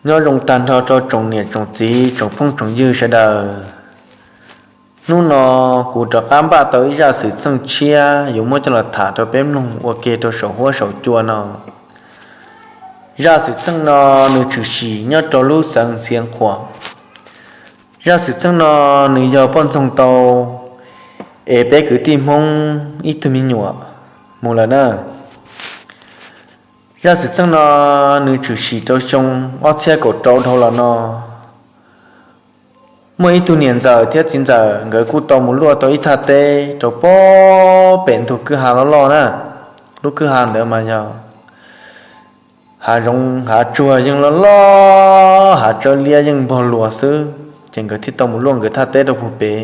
Nyob zoo tag nrho rau tsoom niam tsoom txiv tsoom phooj tsoom ywg sawv daws. Hnub no kuv rov qab npaj tau ib zaj xwm txheej tshiab yuav muab coj los tham rau peb mloog ua ke rau saum huab saum cua no. Zaj xwm txheej no nws tshwm sim nyob rau lub xeev Xiav Qhuam. Zaj xwm txheej no nws yog poj ntxoog tau es peb kwv tij Hmoob ib tug me nyuam mus lawm na. Zaj xwm txheej no nws tshwm sim rau xyoo ob txhiab kaum rau dhau los no. Muaj ib tug niam ntxawm thiab txiv ntxawm nkawd kuj tau mus luaj tau ib thaj teb rau pem ntug kwj ha loj loj na. Lub kwj ha ntawd mas yog hav zoov hav tsuag yeej loj loj, hav tsawb liab yeej npog luas xwb, ces nkawd thiaj tau mus luaj nkawd thaj teb rau puag pem.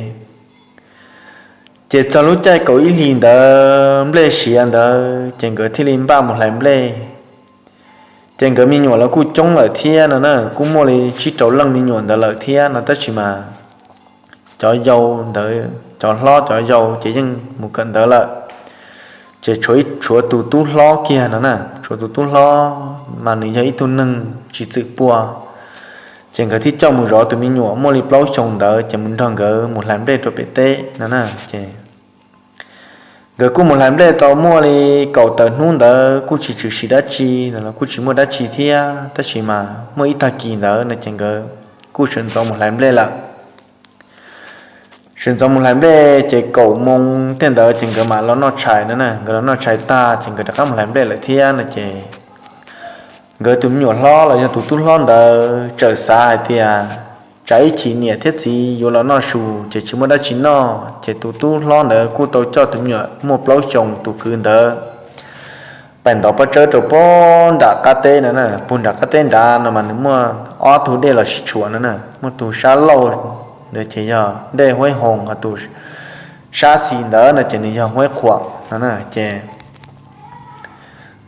Ces txog lub caij kaum ib hlis ntawd nplej siav ntawd ces nkawd thiaj li npaj mus hlais nplej. Ces nkawd me nyuam los kuj coob lawm thiab no na, kuj muaj li tsib rau leej me nyuam ntawd lawm thiab no, tab sis mas cov yau ntawd, cov hlob cov yau ces yeej mus kawm ntawv lawm. Ces tshuav ib, tshuav tus tub hlob kiag no na, tshuav tus tub hlob mas nws yog ib tug neeg tsis txwm pua. Ces nkawd thiaj coj mus zov tus me nyuam muaj li plaub xyoos ntawd ces mus nrog nkawd mus hlais nplej rau pem teb no na. Ces nkawd kuj mus hlais nplej tau muaj li kaum tawm hnub ntawd kuj tsis tshwm sim dab tsi los kuj tsis muaj dab tsi thiab, tab sis mas muaj ib tag kis ntawd no ces nkawd kuj sawv ntxov mus hlais nplej lawm. Sawv ntxov mus hlais nplej ces kaum moos tej ntawd ces nkawd mam los noj tshais no na. Nkawd los noj tshais tag ces nkawd rov qab mus hlais nplej lawm thiab no ces nkawd tus me nyuam hlob los yog tus tub hlob ntawd txawm xav hais tias tsam ib chim niam thiab txiv yuav los noj su ces tsis muaj dab tsi noj, ces tus tub hlob ntawd kuj tau coj tus me nyuam muaj plaub xyoos tus kwv ntawd pais ntov pob tsawb rau puag nram qab teb no na. Puag nram qab teb nrad no mas nws muaj ob tug dej los sib tshuam no na, muaj tus sab laug ntawd ces yog dej Huaib Hoos, ho tus sab xis ntawd no ces nws yog Huaib Qhuam no na. Ces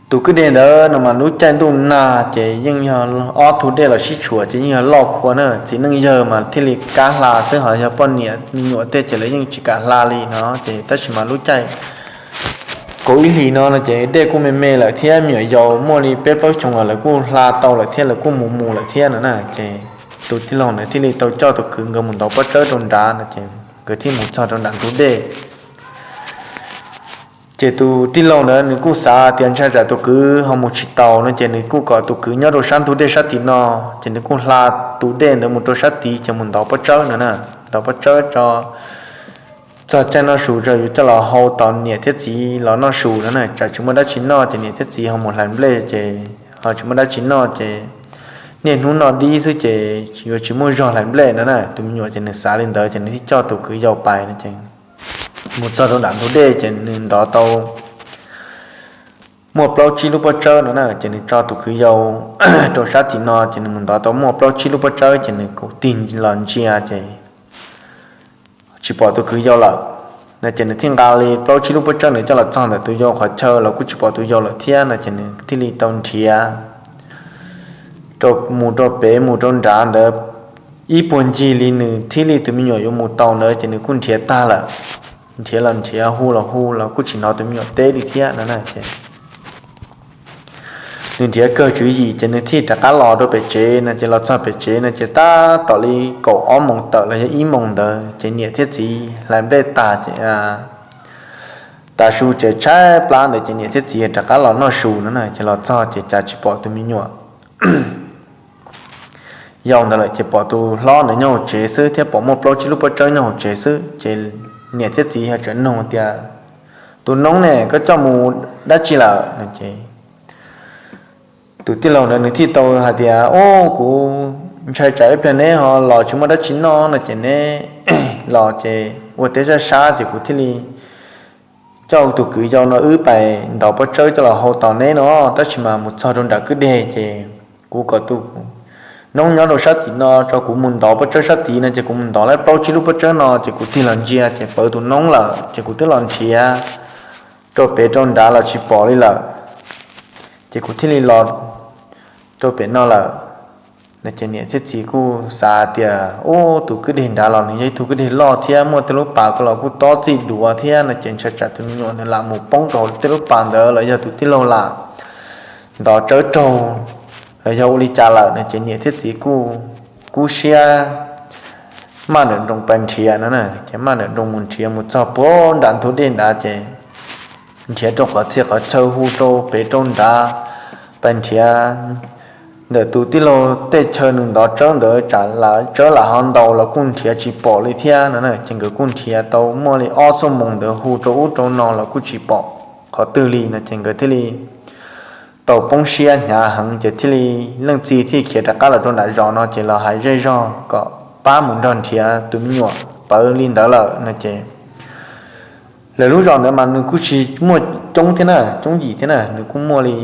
tus kwj deg ntawd no mas lub caij ntuj nag ces yeej yog ob tug dej los sib tshuam ces yeej yog loj kawg na, txiv neej yawg mas thiaj li kab hla xwb, ho yog poj niam me nyuam tej ces lawv yeej tsis kam hla li no. Ces tab sis mas lub caij kaum ib hlis no no ces dej kuj me me lawm thiab, me nyuam yaus muaj li peb plaub xyoos los lawv kuj hla tau lawm thiab, lawv kuj mus mus lawm thiab no na. Ces tus tij laug ntawd thiaj li tau coj tus kwv nkawd mus ntov pob tsawb rau nrad no ces nkawd thiaj mus txog rau nram ntug dej. Ces tus tij laug ntawd nws kuj xav tias ntshai tsam tus kwv ho mus tsis taus no ces nws kuj kom tus kwv nyob rau sab ntug dej sab tim no, ces nws kuj hla tus dej ntawd mus rau sab tid ces mus ntov pob tsawb no na. Ntov pob tsawb tso txog caij noj su tso yuav coj los hau tos niam thiab txiv los noj su no na, tsam tsis muaj dab tsi noj ces niam thiab txiv ho mus hlais nplej ces ho tsis muaj dab tsi noj ces niaj hnub noj dib xwb ces yuav tsis muaj zog hlais nplej no na. Tus me nyuam ces nws xav li ntawd ces nws thiaj coj tus kwv yau pais no ces mus txog rau nram ntug dej ces nws ntov tau muaj plaub tsib lub pob tsawb no na, ces nws tso tus kwv yau rau sab tim no ces nws mus ntov tau muaj plaub tsib lub pob tsawb ces nws kuj tig los ntsia ces tsis pom tus kwv yau lawm no ces nws thiaj nqa li plaub tsib lub pob tsawb ntawd coj los txog ntawm tus yau qhov chaw los kuj tsis pom tus yau lawm thiab no ces nws thiaj li tau nrhiav rau mus rau pem mus rau nrad ntawd ib puag ncig li nws thiaj li tus me nyuam yuav mus tau ntawd ces nws kuj nrhiav tag lawm. Nrhiav los nrhiav, hu los hu los kuj tsis hnov tus me nyuam teb li thiab no na. Ces nws nrhiav kawg tswv yim ces nws thiaj rov qab los rau pem tsev no ces los txog pem tsev no ces tab tom li kaum ob moos tawm los yog ib moos ntawd ces niam thiab txiv hlais nplej tas ces tav su ces tshaib plab ntawd ces niam thiab txiv rov qab los noj su no na. Ces los txog ces cas tsis pom tus me nyuam yau ntawd lawm ces pom tus hlob ntawd nyob hauv tsev xwb thiab pom muaj plaub tsib lub pob tsawb nyob hauv tsev xwb. Ces niam thiab txiv ho tseem nug tias, tus noob ne, koj coj mus dab tsi lawm no ces tus tij laug ntawd nws thiaj tau hais tias, ub, kuv ntshai tsam ib pliag neb ho los tsis muaj dab tsi noj no ces neb los ces ua teb sab sab ces kuv thiaj li coj tus kwv yau no wb pais ntov pob tsawb coj los hau tos neb no, tab sis mas mus txog rau nram kwj deg ces kuv kom tus noob nyob rau sab tim no tso kuv mus ntov pob tsawb sab tid no ces kuv mus ntov lawm plaub tsib lub pob tsawb no ces kuv tig los ntsia ces pawv tus noob lawm ces kuv twb los nrhiav rau pem rau nrad los tsis pom li lawm, ces kuv thiaj li los rau pem no lawm. Ces niam thiab txiv kuj xav tias, ub, tus kwj deg nrad los nws yog ib tug kwj deg loj thiab muaj tej lub pas kuj los kuj tob txij duav thiab no ces ntshai tsam tus me nyuam nws lam mus poob rau hauv tej lub pas ntawd los yog tus tij laug lam ntov tsawb raug los yog ua li cas lawm no ces niam thiab txiv kuj kub siab maj nrawm nroos pais nrhiav no na. Ces maj nrawm nroos mus nrhiav mus txog puag nram ntug dej nrad ces nrhiav rau qhov txhia qhov chaw hu rau pem rau nrad pais nrhiav ntawm tus tij laug tej chaw nws ntov tsawb ntawd tsam lam tsawb lam ho ntaus los kuj nrhiav tsis pom li thiab no na. Ces nkawd kuj nrhiav tau muaj li ob xuab moos ntawd hu rau ub rau no los kuj tsis pom qhov twg li no ces nkawd thiaj li tau poob siab hnyav heev ces thiaj li leej txiv thiaj khiav rov qab los rau nram zos no ces los hais zej zog kom pab mus nrog nrhiav tus me nyuam pawv li ntawd lawm no ces lawv lub zos ntawd mas nws kuj tsis muaj coob thiab na, coob yim thiab na, nws kuj muaj li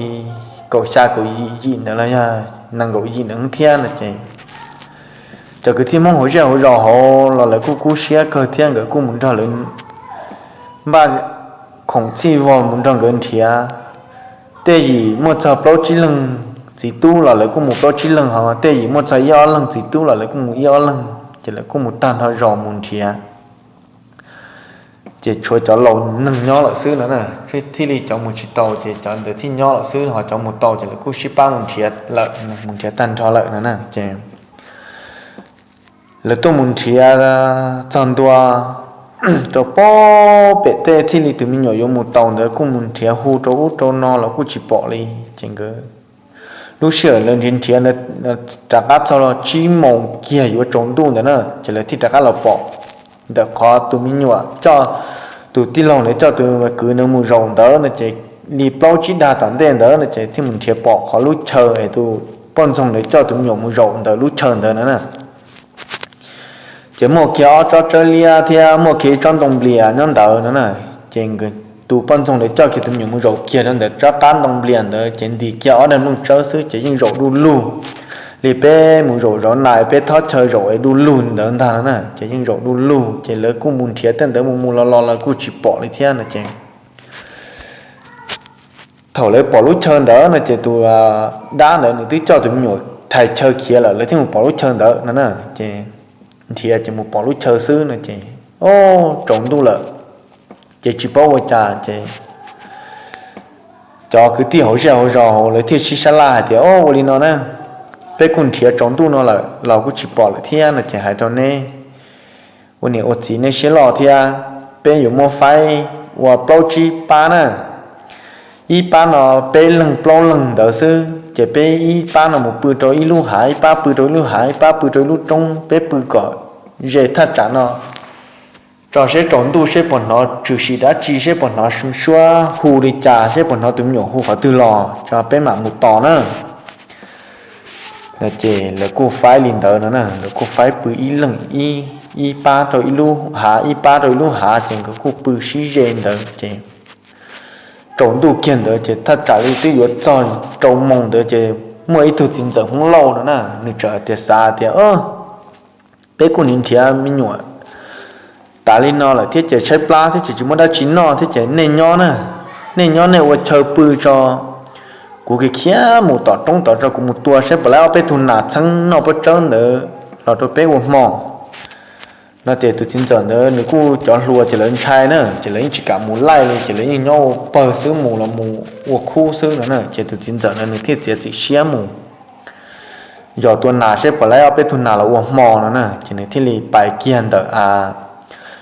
kaum xya kaum yim yim ntawd los yog nees nkaum yim ntawd thiab no ces cov kwv tij Hmoob hauv zej hauv zos hauv los lawv kuj kub siab kawg thiab nkawd kuj mus nrog lawv npaj khoom txhij vog mus nrog nkawd nrhiav. Tej yim muaj txog plaub tsib leeg txiv tub los lawv kuj mus plaub tsib leeg, ho tej yim muaj txog ib ob leeg txiv tub los lawv kuj mus ib ob leeg ces lawv kuj mus tag nrho zos mus nrhiav. Ces tshuav cov laus neeg nyob lawm xwb no na, thiaj li cov mus tsis tau ces cov ntawd thiaj nyob lawm xwb, ho cov mus tau ces lawv kuj sib pab mus nrhiav lawm, mus nrhiav tag nrho lawm no na ces lawv tuaj mus nrhiav txog ntua rau pem tej thiaj li tus me nyuam yuav mus tau ntawd kuj mus nrhiav hu rau ub rau no los kuj tsis pom li. Ces nkawd lub sij hawm lawv nrhiav nrhiav rov qab txog los tsib moos kiag yuav tsaus ntuj ntawd na ces lawv thiaj rov qab los pom ntawm qhov tus me nyuam coj, tus tij laug ntawd coj tus kwv ntawd mus zaum ntawd no ces li plaub tsib dag tom ntej ntawd no ces thiaj mus nrhiav pom qhov lub chaw es tus poj ntxoog ntawd coj tus me nyuam mus zaum ntawm lub chaw ntawd no na. Ces muaj kiag ob tsob tsawb liab thiab muaj kiag ib tsob ntoo nplias nyob ntawd no na. Ces tus poj ntxoog ntawd coj kiag tus me nyuam mus zaum kiag rau ntawm tsob qab ntoo nplias ntawd ces ntis kiag ob daim nplooj tsawb xwb ces yeej zaum du lug li peb mus zaum zov nas peb thob chaw zaum es du lug ntawd ntag no na, ces yeej zaum du lug ces lawv kuj mus nrhiav tej ntawd mus mus los los lawv kuj tsis pom li thiab no ces thaum lawv pom lub chaw ntawd no ces tus dab ntawd nws twb coj tus me nyuam rhais chaw khiav lawm, lawv thiaj mus pom lub chaw ntawd no na. Ces nrhiav ces mus pom lub chaw xwb no ces, o, tsaus ntuj lawm ces tsis paub ua cas ces cov kwv tij hauv zej hauv zos hauv lawv thiaj sib sab laj hais tias, o, ua li no na, peb kuj nrhiav tsaus ntuj no lawm los kuj tsis pom lawm thiab no ces hais rau neb ua niam ua txiv neb siab loj thiab, peb yuav muab faib ua plaub tsib pab na. Ib pab no peb leeg plaub leeg ntawd xwb ces peb ib pab no mus pw rau ib lub hav, ib pab pw rau ib lub hav, ib pab pw rau ib lub roob, peb pw kom ze thaj tsam no tso seb tsaus ntuj seb puas hnov tshwm sim dab tsi, seb puas hnov suab hu li cas, seb puas hnov tus me nyuam hu qhov twg los tso peb mam mus tos na. Ces lawv kuj faib li ntawd no na, lawv kuj faib pw ib leeg ib pab rau ib lub hav, ib pab rau ib lub hav ces nkawd kuj pw sib ze ntawd ces tsaus ntuj kiag ntawd ces thaj tsam li twb yuav txog rau moos ntawd ces muaj ib tug txiv ntxawm Hmoob Lauj no na, nws txawm hais tias, xav tias, peb kuj nim nrhiav me nyuam tas li no lawm thiab ces tshaib plab thiab ces tsis muaj dab tsi noj thiab ces nej nyob na, nej nyob nej ua chaw pw tso, kuv khiav khiav mus tom roob tod tso, kuv mus tua saib puas laib ob peb tug nas txheeb noj pob tsawb ntawd los rau peb ua hmo no. Ces tus txiv ntxawm ntawd nws kuj cov hluas ces lawv ntshai na ces lawv yeej tsis kam mus laij li ces lawv yeej nyob ua pawg xwb, mus los mus ua khub xwb no na. Ces tus txiv ntxawm ntawd nws thiaj txiav txim siab mus yos tua nas saib puas laib ob peb tug nas los ua hmo no na. Ces nws thiaj li pais kiag ntawm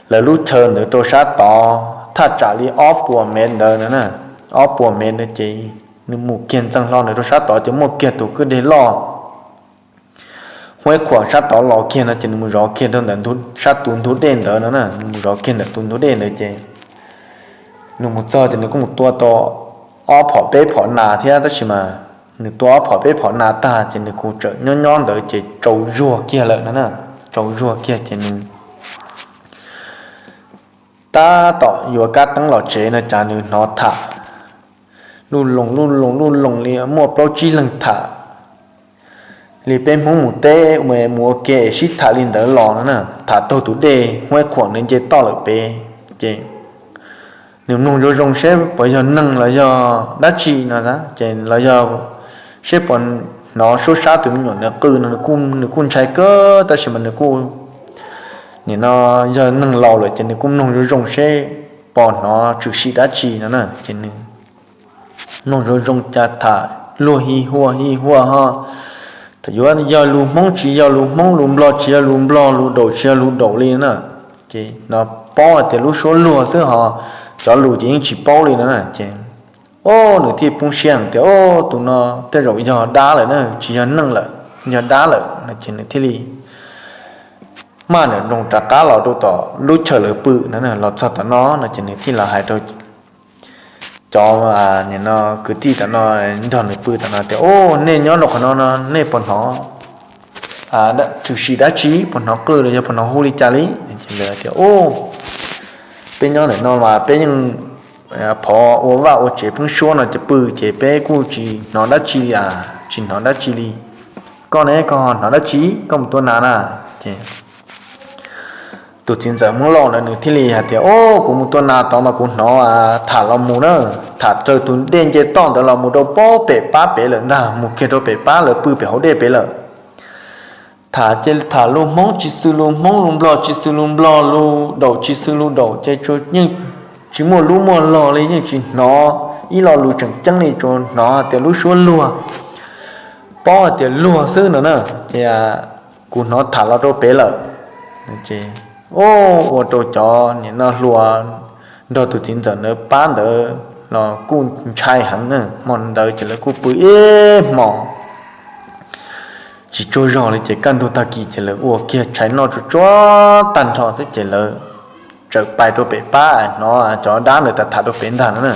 lawv lub chaw ntawd rau sab tod thaj tsam li ob puas mev ntawd no na, ob puas mev ntawd ces nws mus kiag ntxeev hlo ntawd rau sab tod ces muaj kiag tus kwj deg loj huab khuam sab tod los kiag no ces nws mus zov kiag rau ntawm sab tus ntug dej ntawd no na, nws mus zov kiag ntawm tus ntug dej ntawd ces nws mus txog ces nws kuj mus tua tau ob phom peb phom nas thiab, tab sis mas nws tua ob phom peb phom nas tag ces nws kuj tseem nyob nyob ntawd ces tsaus zuag kiag lawm no na, tsaus zuag kiag ces nws tab tom yuav kab teeb los tsev no cas nws hnov tham luj loos luj loos luj loos li muaj plaub tsib leeg tham li peb Hmoob mus teb mus ua ke sib tham li ntawd los no na, tham taug tus dej huab khuam ntawd nce toj lawm pem ces nws mloog zoo zoo seb puas yog neeg los yog dab tsi no ces los yog seb puas hnov suab sab tus me nyuam ntawd qw no, nws kuj ntshai kawg tab sis mas nws kuj nim no yog neeg laus lawm ces nws kuj mloog zoo zoo seb puas hnov tshwm sim dab tsi no na ces nws mloog zoo zoo cas tham luag hi huaj hi huaj ho, yuav yog lus Hmoob tsis yog lus Hmoob, lus Nplog tsis yog lus Nplog, lus Daum tsis yog lus Daum li na. Ces no paub hais tias lub suab luag xwb ho, cov lus ces yeej tsis paub li no na. Ces o, nws thiaj poob siab tias o, tus no tej zaum yog dab lawm na, tsis yog neeg lawm, yog dab lawm no. Ces nws thiaj li maj nroos rov qab los rau tom lub chaw lawv pw no, los txog tom no no ces nws thiaj los hais rau cov, nim no kwv tij tom no nrog nws pw tom no tias o, nej nyob rau qhov no no nej puas hnov tshwm sim dab tsi, puas hnov qw los yog puas hnov hu li cas li? Ces lawv tias o, peb nyob ntawm no mas peb yeej phov ua vaj ua tsev pheeb suab no ces pw ces peb kuj tsis hnov dab tsi li, tsis hnov dab tsi li. Koj ne, koj hnov dab tsi, koj mus tua nas na? Ces tus txiv ntxawm Hmoob Lauj ntawd nws thiaj li hais tias o, kuv mus tua nas tod mas kuv hnov tham los mus na, tham raws tus dej nce toj ntawd los mus rau pem peb pab pem lawm ntag, mus kiag rau pem pab lawv pw pem hauv dej pem lawm. Tham ces tham lus Hmoob tsis xws lus Hmoob, lus Nplog tsis xws lus Nplog, lus Daum tsis xws lus Daum, ces yeej tsis muaj lub muaj log li, yeej tsis hnov ib lo lus tseem ceeb li, tsuas hnov tias lub suab luag, paub hais tias luag xwb no na. Ces kuv hnov tham los rau pem lawm. Ces ua rau cov nim no hluas nrog tus txiv ntxawm ntawd pab ntawd los kuj ntshai heev na. Hmo ntawd ces lawv kuj pw ib hmos tsis tsaug zog li, ces kaj ntug tag kis ces lawv ua kiag tshais noj tsuag tsuag tag nrho xwb ces lawv txawm pais rau pem pab, hnov cov dab ntawd tham tham rau pem ntag no na.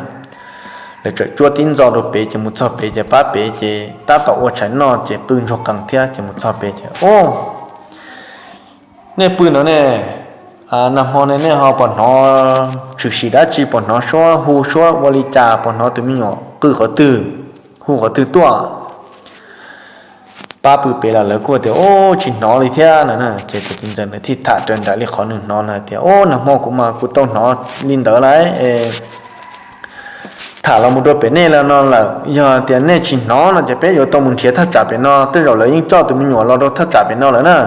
Lawv txawm cuab tib ntxo rau pem ces mus txog pem ces pab pem ces tab tom ua tshais noj ces qw ntsuag qees thiab ces mus txog pem ces o, nej pw no ne, nag hmo ne nej ho puas hnov tshwm sim dab tsi, puas hnov suab hu suab ua li cas, puas hnov tus me nyuam qw qhov twg, hu qhov twg tuaj? Pab pw pem los lawv kuj tias o, tsis hnov li thiab no na. Ces tus txiv ntxawm nws thiaj tham raws nraim li qhov nws hnov no tias o, nag hmo kuv mas kuv tau hnov li ntawd lawm, tham los mus rau pem nej no lawm, yog tias nej tsis hnov no ces peb yuav tau mus nrhiav thaj tsam pem no, tej zaum lawv yeej coj tus me nyuam los rau thaj tsam pem no lawm na.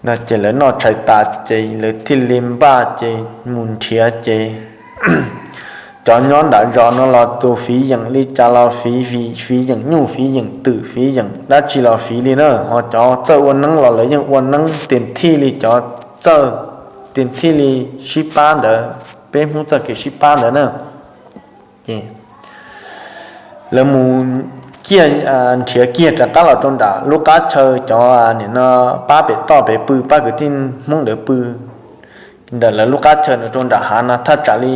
No ces lawv noj tshais tas ces lawv thiaj li npaj ces mus nrhiav ces cov nyob nram zos no los tus fiv yeem li cas los fiv, fiv yeem nyuj, fiv yeem twm, fiv yeem dab tsi los fiv li na. Ho cov txawj ua neeb los lawv yeej ua neeb tiag thij li, cov txawj tiag thij li sib pab ntawd, peb Hmoob txoj kev sib pab ntawd na. Lawv mus kiag, nrhiav kiag rov qab los rau nram lub qab chaw cov nim no pab pem toj pem pw, pab kwv tij Hmoob ntawd pw ntawm lawv lub qab chaw no rau nram hav no thaj tsam li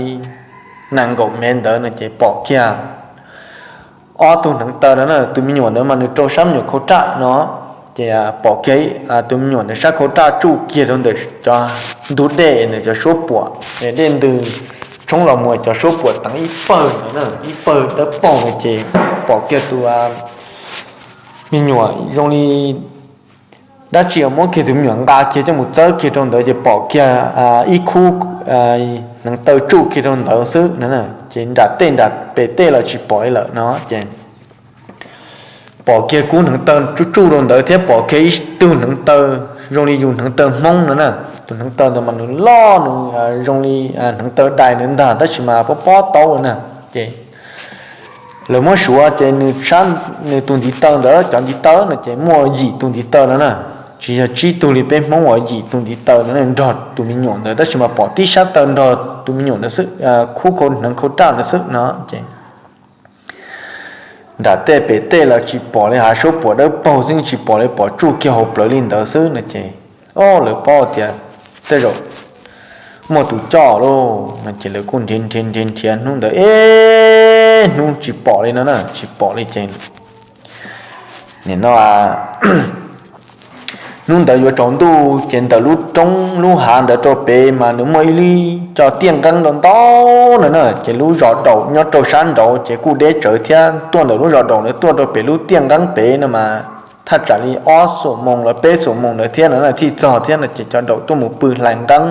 nees nkaum mev ntawd no ces pom kiag ob tug hneev taw no na. Tus me nyuam ntawd mas nws rau sab me nyuam khau raj no, ces pom kiag tus me nyuam ntawd sab khau raj tsuj kiag rau ntawm cov ntug dej ntawm cov suab puam, dej ntws tshoob los mus cov suab puam teev ib pawg ntawd, ib pawg dawb paug no ces pom kiag tus me nyuam zoo li dab tsi muab kiag tus me nyuam nqa kiag coj mus txawb kiag rau ntawd ces pom kiag ib khub hneev taw tsuj kiag rau ntawd xwb no. Ces nram tej nram pem tej los tsis pom li lawm no ces pom kiag khub hneev taw tsuj tsuj rau ntawd thiab pom kiag ib tug hneev taw zoo li yus hneev taw Hmoob no na. Tus hneev taw ntawd mas nws loj, nws zoo li hneev taw dais ntawd ntag tab sis mas pob pob taub na. Ces lawv muab suav ces nws, nws tus ntiv taw ntawd, cov ntiv taw no ces muaj yim tus ntiv taw no na. Tsis yog tsib tug li peb Hmoob uas yim tus ntiv taw no nrog tus me nyuam ntawd tab sis mas pom tib sab taw nrog tus me nyuam ntawd xwb, khub hneev khau raj ntawd xwb no ces nram tej pem tej los tsis pom li, hav suab puam dawb paug xwb tsis pom li, pom tsuj kiag hauv plawv li ntawd xwb no ces o, lawv paub tias tej zaum muaj tus coj lauj no ces lawv kuj nrhiav nrhiav nrhiav nrhiav hnub ntawd ib hnub tsis pom li no na, tsis pom li ces nim no hnub ntawd yuav tsaus ntuj ces ntawm lub roob lub hav ntawd rau pem mas nws muaj ib lub cov tiaj nqeeb ntau ntau no na. Ces lub zos Daum nyob rau sab nraud ces kuj deb tsawv thiab, tuaj ntawm lub zos Daum ntawd tuaj rau pem lub tiaj nqeeb pem no mas thaj tsam li ob xuam moos los peb xuam moos ntawd thiab no thiaj txog thiab no ces cov Daum tuaj mus pw hlais nqeeb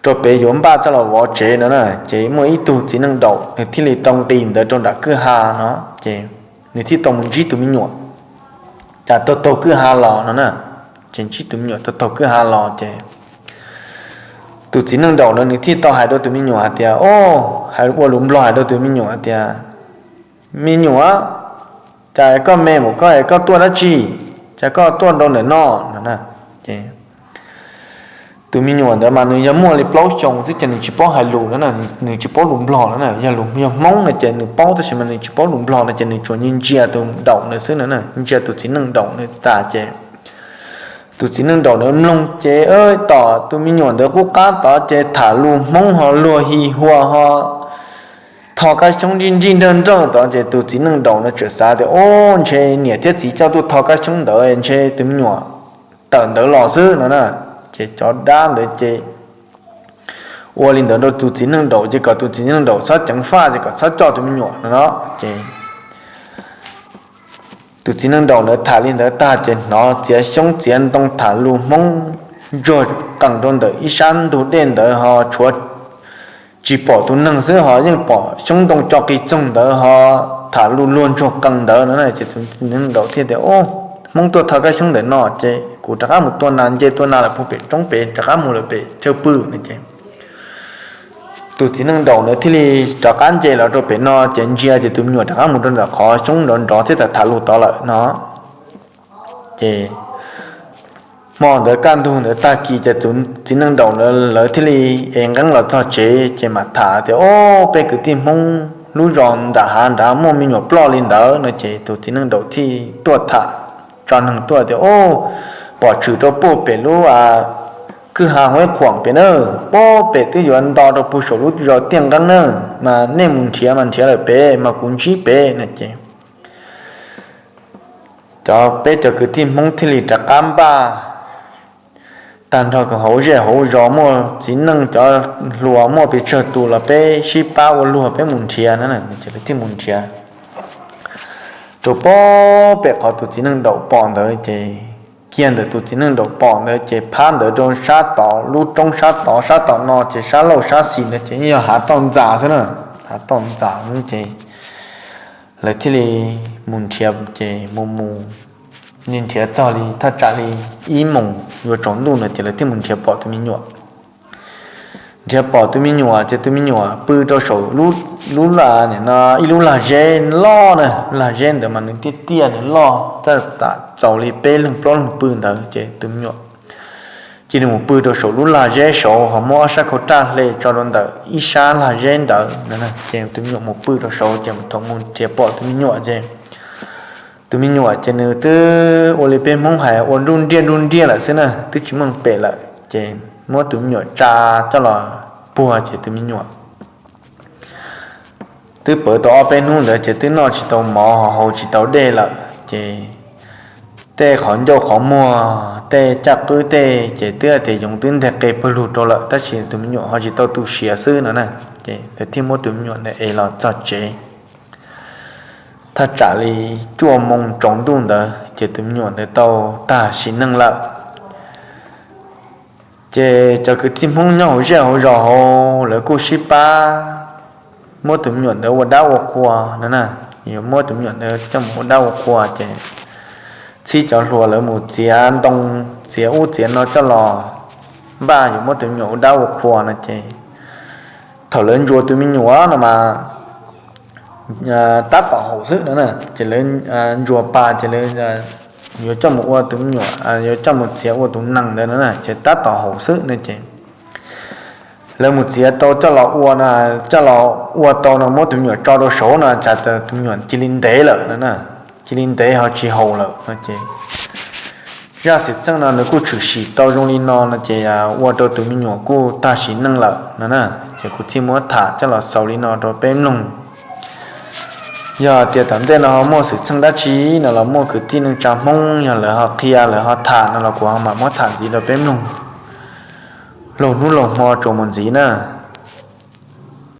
rau pem yuav npaj coj los vov tsev no na. Ces muaj ib tug txiv neej Daum nws thiaj li tau nqis ntawd rau nram kwj ha no ces nws thiaj tau mus ntsib tus me nyuam, cas taug taug kwj ha los no na. Ces ntsib tus me nyuam taug taug kwj ha los ces tus txiv neej Daum no nws thiaj tau hais rau tus me nyuam hais tias, o, hais ua lus Nplog hais rau tus me nyuam hais tias Me nyuam, cas koj me mus koj es koj tuaj dab tsi? Cas koj tuaj rau ntawm no no? Ces tus me nyuam ntawd mas nws yog muaj li plaub xyoos xwb ces nws tsis paub hais lus no, nws tsis paub lus Nplog no na. Yog lus yog Hmoob no ces nws paub tab sis mas nws tsis paub lus Nplog no ces nws tsuas ntsia tus daum ntawd xwb no, ntsia tus txiv neej daum ntawd tas ces tus txiv neej daum ntawd mloog ces tom tus me nyuam ntawd qub qab tod ces tham lus Hmoob ho luag hi hua ho tho kab xyoob nrij nrij nrawj nrawj tod ces tus txiv neej daum no txawm xav tias, Ub, ntshe niam thiab txiv coj tuaj tho kab xyoob ntawd ntshe tus me nyuam tawm ntawd los xwb no na. Ces cov dab ntawd ces ua li ntawd rau tus txiv neej daum ces kom tus txiv neej daum txhob ceev faj ces kom txhob coj tus me nyuam no no. Ces tus txiv neej daum ntawd tham li ntawd tag ces hnov txiav xyoob txiav ntoo tham lus Hmoob ntsuag qees rau ntawm ib sab ntug dej ntawd ho tshuav tsis pom tus neeg xwb ho yeej pom xyoob ntoo co qis txoog ntawd ho tham lus luag ntsuag qees ntawd no ces tus txiv neej daum thiaj tias, Ub, Hmoob tuaj tho kab xyoob ntawm no ces kuv rov qab mus tua nas nce tua nas lawm puag pem roob pem rov qab mus lawm pem chaw pw no ces tus txiv neej daum ntawd thiaj li rov qab nce los rau pem no ces ntsia ces tus me nyuam rov qab mus rau ntawm qhov xyoob nrov nrov thiab tham tham lus tod lawm no. Ces hmo ntawd kaj ntug ntawd tag kis ces tus txiv neej daum ntawd lawv thiaj li ev nqeeb los txog tsev ces mam tham tias, Ob, peb kwv tij Hmoob lub zos nram hav nrad muaj me nyuam ploj li ntawd no ces tus txiv neej daum thiaj tuaj tham tso neeg tuaj tias, Ob, pom tshwm rau puag pem lub kwj ha Huaib Qhuam pem na, puag pem twb yuav nto rau puag saum lub zos Tiaj Nqeeb na, mas nej mus nrhiav mas nrhiav lawm pem mas kuv ntsib pem no ces cov peb cov kwv tij Hmoob thiaj li rov qab npaj tag nrho hauv zej hauv zos muaj txiv neej cov hluas muaj pes tsawg tus los peb sib pab ua luag peb mus nrhiav no ces lawv thiaj mus nrhiav rau puag pem qhov tus txiv neej daum pom ntawd ces kiag ntawm tus txiv neej daum pom ntawd ces phab ntawd rau sab tod lub roob sab tod sab tom no ces sab laug sab xis ntawd ces yog hav toj ntxas xwb na, hav toj ntxas ces lawv thiaj li mus nrhiav ces mus mus nrhiav txog li thaj tsam li ib moos yuav tsaus ntuj no ces lawv thiaj mus nrhiav pom tus me nyuam. Nrhiav pom tus me nyuam ces tus me nyuam pw rau saum lub, lub, nim no ib lub lag zeb loj na, lag zeb ntawd mas nws tiaj tiaj nws loj txawj tam txaus li peb leeg plaub leeg pw ntawd ces tus me nyuam cia li mus pw rau saum lub lag zeb saud ho muab ob sab khau raj hle tso rau ntawm ib sab lag zeb ntawd no ces tus me nyuam mus pw rau saud ces thaum mus nrhiav pom tus me nyuam ces tus me nyuam ces nws twb ua li peb Hmoob hais ua nruj nriaj nruj nriaj lawm xwb na, twb tsis muaj pem lawm ces muab tus me nyuam tsa coj los puag ces tus me nyuam twb pawv tau ob peb hnub ntawd ces twb noj tsis tau mov ho haus tsis tau dej lawm ces tej qhov ncauj qhov muag tej caj qwb tej ces twb tias yoov twb nteg qe pawg lug rau lawm tab sis tus me nyuam ho tsis tau tu siav xwb no na. Ces lawv thiaj muab tus me nyuam ntawd ev los txog tsev. Thaj tsam li cuaj moo tsaus ntuj ntawd ces tus me nyuam ntawd tau tag sim neej lawm. Ces cov kwv tij Hmoob nyob hauv zej hauv zos hauv lawv kuj sib pab muab tus me nyuam ntawd ua dab ua qhua no na, yuav muab tus me nyuam ntawd coj mus ua dab ua qhua ces txhib cov hluas lawv mus txiav ntoo txiav ub txiav no coj los npaj yuav muab tus me nyuam ua dab ua qhua no ces thaum lawv ntsuas tus me nyuam no mas tab tom haum xwb no na, ces lawv ntsuas pas ces lawv yuav coj mus ua tus me nyuam, yuav coj mus txiav ua tus nees ntawd no na ces tab tom haum xwb no ces lawv mus txiav tau coj los ua no, coj los ua tau no muab tus me nyuam tso rau saud no tsam tus me nyuam cia li ntev lawm no na, cia li ntev ho tsis haum lawm no ces zaj xwm txheej no nws kuj tshwm sim tau zoo li no no ces ua rau tus me nyuam kuj tag sim neej lawm no na. Ces kuv thiaj muab tham coj los xaus li no rau peb mloog. Yog tias tom ntej no ho muaj xwm txheej dab tsi no los muaj kwv tij neej tsa Hmoob yog lawv ho qhia lawv ho tham no los kuv ho mam muab tham ntxiv rau peb mloog laug hnub laug hmo tsuas mus ntxiv na.